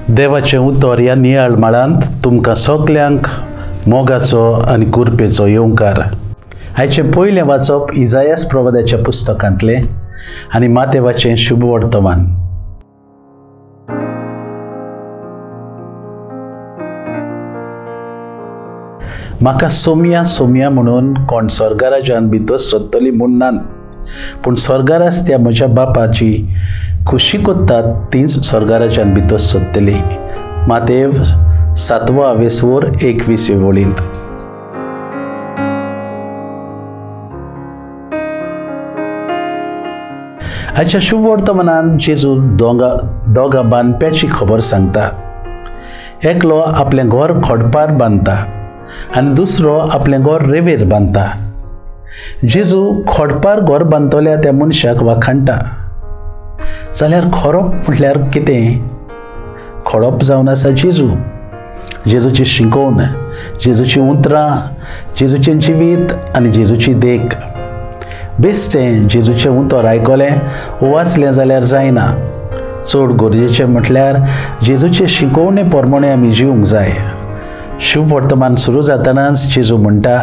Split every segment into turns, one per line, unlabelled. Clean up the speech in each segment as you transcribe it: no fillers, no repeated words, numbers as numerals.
देवाचें उतर ह्या नियाळ माळांत तुमकां सगल्यांक मोगाचो आनी कुरपेचो येवकार. आयचें पयलें वाचप इजायास प्रवादाच्या पुस्तकांतलें आनी मातेवाचें शुभ वर्तमान. म्हाका सोमया सोमया म्हणून कोण स्वर्गराजान भितर सोदतली म्हूण नात, पूण स्वर्गाराज त्या म्हज्या बापाची खुशी कोत्तात तींच स्वर्गराजान भितर सोदतली. मातेव 7वो आवेसवोर 21 वळींत. आयच्या शुभ वर्तमानान जेजू दोगां बांदप्याची खबर सांगता. एकलो आपलें घर खोडपार बांदता आनी दुसरो आपलें घर रेवेर बांदता. जेजू खोडपार घर बांदतल्या त्या मनशाक वाखाणटा. जाल्यार खोरप म्हटल्यार कितें? खोडप जावन आसा जेजू. जेजूची शिकोवण, जेजूची उतरां, जेजूचें जिवीत आनी जेजूची देख. बेश्टें जेजूचें उतर आयकलें वाचलें जाल्यार जायना. चड गरजेचें म्हटल्यार जेजूचे शिकोवणे प्रमाणे आमी जिवंक जाय. शुभ वर्तमान सुरू जातनाच जेजू म्हणटा,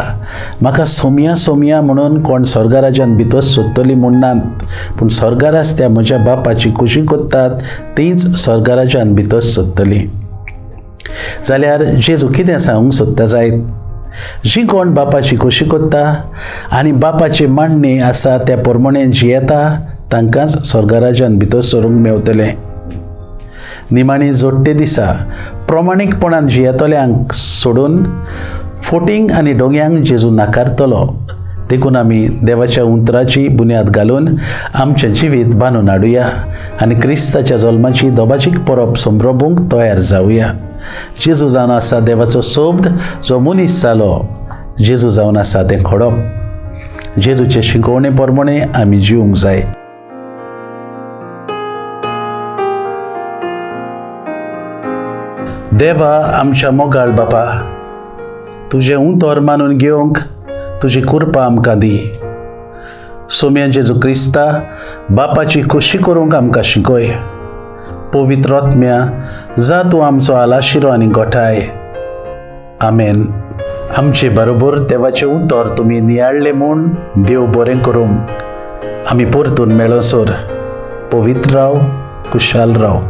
म्हाका सोमया सोमया म्हणून कोण स्वर्गराजान भितर सोदतली म्हूण नात, पूण स्वर्गराज त्या म्हज्या बापाची खुशी कोत्तात तींच स्वर्गराजान भितर सोदतली. जाल्यार जेजू कितें सांगूंक सोदता जायत? जी कोण बापाची खुशी कोत्ता आनी बापाची मांडणी आसा त्या प्रमाणे जियेता तांकांच स्वर्गराजान भितर सरूंक मेवतलें. निमाणी जोडटे दिसा प्रमाणीकपणान जियेतल्यांक सोडून फोटींग आनी डोंग्यांक जेजू नाकारतलो. देखून आमी देवाच्या उतराची बुन्याद घालून आमचें जिवीत बांदून हाडुया आनी क्रिस्ताच्या जल्माची दोबाजीक परब संभ्रमूंक तयार जावया. जेजू जावन आसा देवाचो शब्द जो मनीस जालो. जेजू जावन आसा तें खोडप. जेजूचे शिकोवणे प्रमाणे आमी जिवंक जाय. देवा आमच्या मोगाळ बापा, तुजें उतर मानून घेवंक तुजी कृपा आमकां दी. सोम्या जेजू क्रिस्ता बापाची खुशी करूंक आमकां शिकय. पवित्र आत्म्या जा तूं आमचो आलाशिरो आनी गोठाय. आमेन. आमचे बरोबर देवाचें उतर तुमी नियाळ्ळें म्हूण देव बरें करूंक. आमी परतून मेळसर पवित्र राव, कुशाल राव.